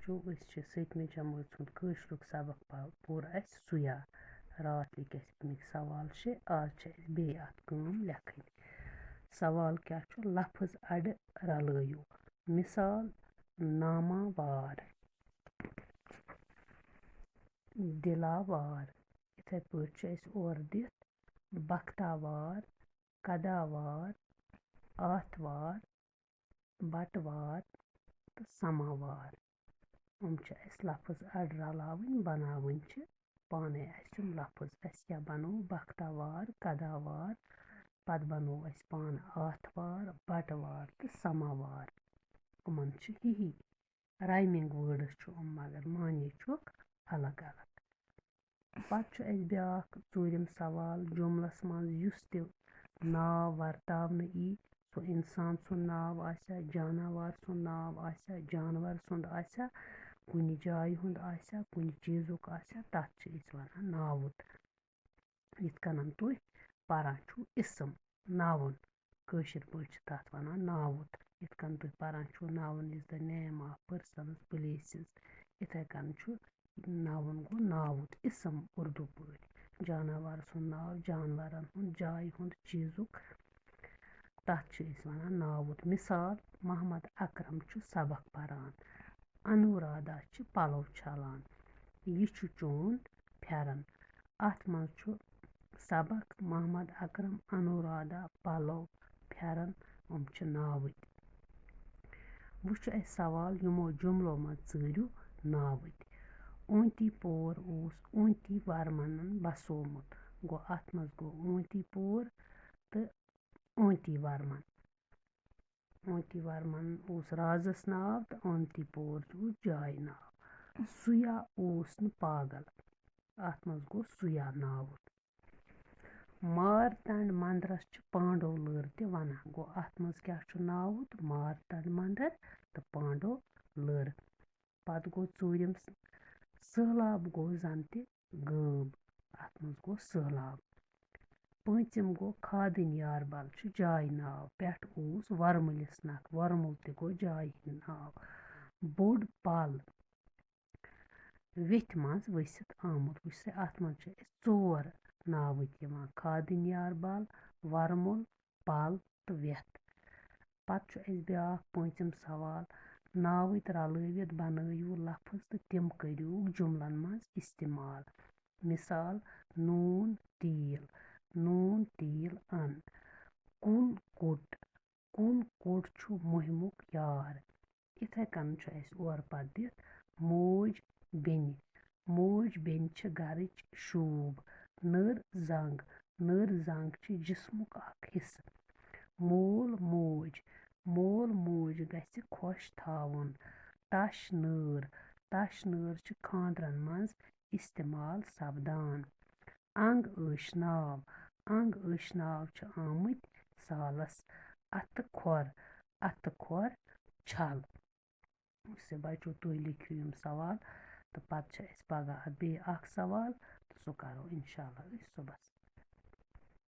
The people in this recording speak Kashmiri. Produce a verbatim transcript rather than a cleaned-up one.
بَچو، أسۍ چھِ سٔتمہِ جمٲژ ہُنٛد کٲشرُک سبق پا-، پوٚر اَسہِ سُیا۔ راتھ لیٚکھۍ اَسہِ اَمِکۍ سوال شےٚ، آز چھِ اَسہِ بیٚیہِ اَتھ کٲم لیکھٕنۍ۔ سوال کیٛاہ چھُ؟ لفظ اَڈٕ رَلٲیِو۔ مثال، ناماوار، دِلاوار۔ یِتھَے پٲٹھۍ چھُ اَسہِ اورٕ دِتھ بختاوار، کداوار، آتھوار، بٹوار تہٕ سماوار۔ یِم چھِ اَسہِ لفظ اَڈٕ رَلاوٕنۍ، بَناوٕنۍ چھِ پانَے اَسہِ یِم لفظ۔ اَسہِ کیٛاہ بَنوو؟ بختاوار، کداوار، پَتہٕ بَنوو اَسہِ پانہٕ آتھوار، بٹوار تہٕ سماوار۔ یِمَن چھِ ہِہی rhyming words چھُ یِم، مگر معنی چھُکھ الگ الگ۔ پَتہٕ چھُ اَسہِ بیٛاکھ ژوٗرِم سوال، جملس منٛز یُس تہِ ناو ورتاونہٕ یی، سُہ اِنسان سُنٛد ناو آسیا، جاناوار سُنٛد ناو آسیا، جانور سُنٛد آسیا، کُنہِ جایہِ ہُنٛد آسیا، کُنہِ چیٖزُک آسیا، تَتھ چھِ أسۍ وَنان ناوُت۔ یِتھ کٔنۍ تُہۍ پَران چھُو اسم، noun، کٲشِر پٲٹھۍ چھِ تَتھ وَنان ناوُت۔ یِتھ کٔنۍ تُہۍ پَران چھُو، noun is the name of persons, places، یِتھَے کٔنۍ چھُ noun گوٚو ناوُت، اسم اُردو پٲٹھۍ۔ جاناوار سُنٛد ناو، جانوَرَن ہُنٛد، جایہِ ہُنٛد، چیٖزُک، تَتھ چھِ أسۍ وَنان ناوُت۔ مثال، محمد اکرم چھُ سبق پَران، انورادا چھِ پَلو چھَلان، یہِ چھُ چون پھٮ۪رَن۔ اَتھ منٛز چھُ سبق، محمد اکرم، انورادا، پَلو، پھٮ۪رَن، یِم چھِ ناوٕتۍ۔ وۄنۍ چھُ اَسہِ سوال، یِمو جملو منٛز ژٲرِو ناوٕتۍ۔ اونتی پور اوس اونتی ورمنن بسومُت۔ گوٚو، اَتھ منٛز گوٚو اونتی پور تہٕ اونتی ورمن۔ اونتی ورمن اوس رازس ناو تہٕ اونتی پور اوس جایہِ ناو۔ سُیا اوس نہٕ پاگل۔ اَتھ منٛز گوٚو سُیا ناوُت۔ مارتنڈ مندرس چھِ پانڈو لٔر تہِ وَنان۔ گوٚو، اَتھ منٛز کیٛاہ چھُ ناوُت؟ مارتنڈ مندر تہٕ پانڈو لٔر۔ پَتہٕ گوٚو ژوٗرِم س-، سٔہلاب گوٚو زَن تہِ غٲب۔ اَتھ منٛز گوٚو سٔہلاب۔ پوٗنٛژِم گوٚو کھادٕنۍ یاربل چھُ جایہِ ناو۔ پٮ۪ٹھ اوس وۄرمُلِس نکھ، وۄرمُل تہِ گوٚو جایہِ ہُنٛد ناو۔ بوٚڑ پل ویٚتھِ منٛز ؤسِتھ آمُت۔ وٕچھ سا، اَتھ منٛز چھِ اَسہِ ژور ناوٕتۍ یِوان، کھادٕنۍ یاربل، وۄرمُل، پل تہٕ ویٚتھ۔ پتہٕ چھُ اَسہِ بیٛاکھ پوٗنٛژِم سوال، ناوٕتۍ رلٲوِتھ بنٲوِو لفظ تہٕ تِم کٔرِو جملن منٛز استعمال۔ مثال، نوٗن تیٖل، نوٗن تیٖل اَن۔ کُل کوٚٹ، کُل کوٚٹ چھُ مُہِمُک یار۔ یِتھَے کٔنۍ چھُ اَسہِ اورٕ پَتہٕ دِتھ موج بیٚنہِ۔ موج بیٚنہِ چھِ گَرٕچ شوٗب۔ نٔر زنٛگ، نٔر زنٛگ چھِ جسمُک اَکھ حصہٕ۔ مول موج، مول موج گژھِ خۄش تھاوُن۔ تَش نٲر، تَش نٲر چھِ خانٛدرَن منٛز استعمال سپدان۔ انگ ٲشناو، انگ ٲشناو چھِ آمٕتۍ سالس۔ اَتھٕ کھۄر، اَتھٕ کھۄر چھل۔ سے بچو، تُہۍ لیکھِو یِم سوال تہٕ پتہٕ چھِ اَسہِ پگاہ اَتھ بیٚیہِ اکھ سوال تہٕ سُہ کرو اِنشاء اللہ أسۍ صُبحس۔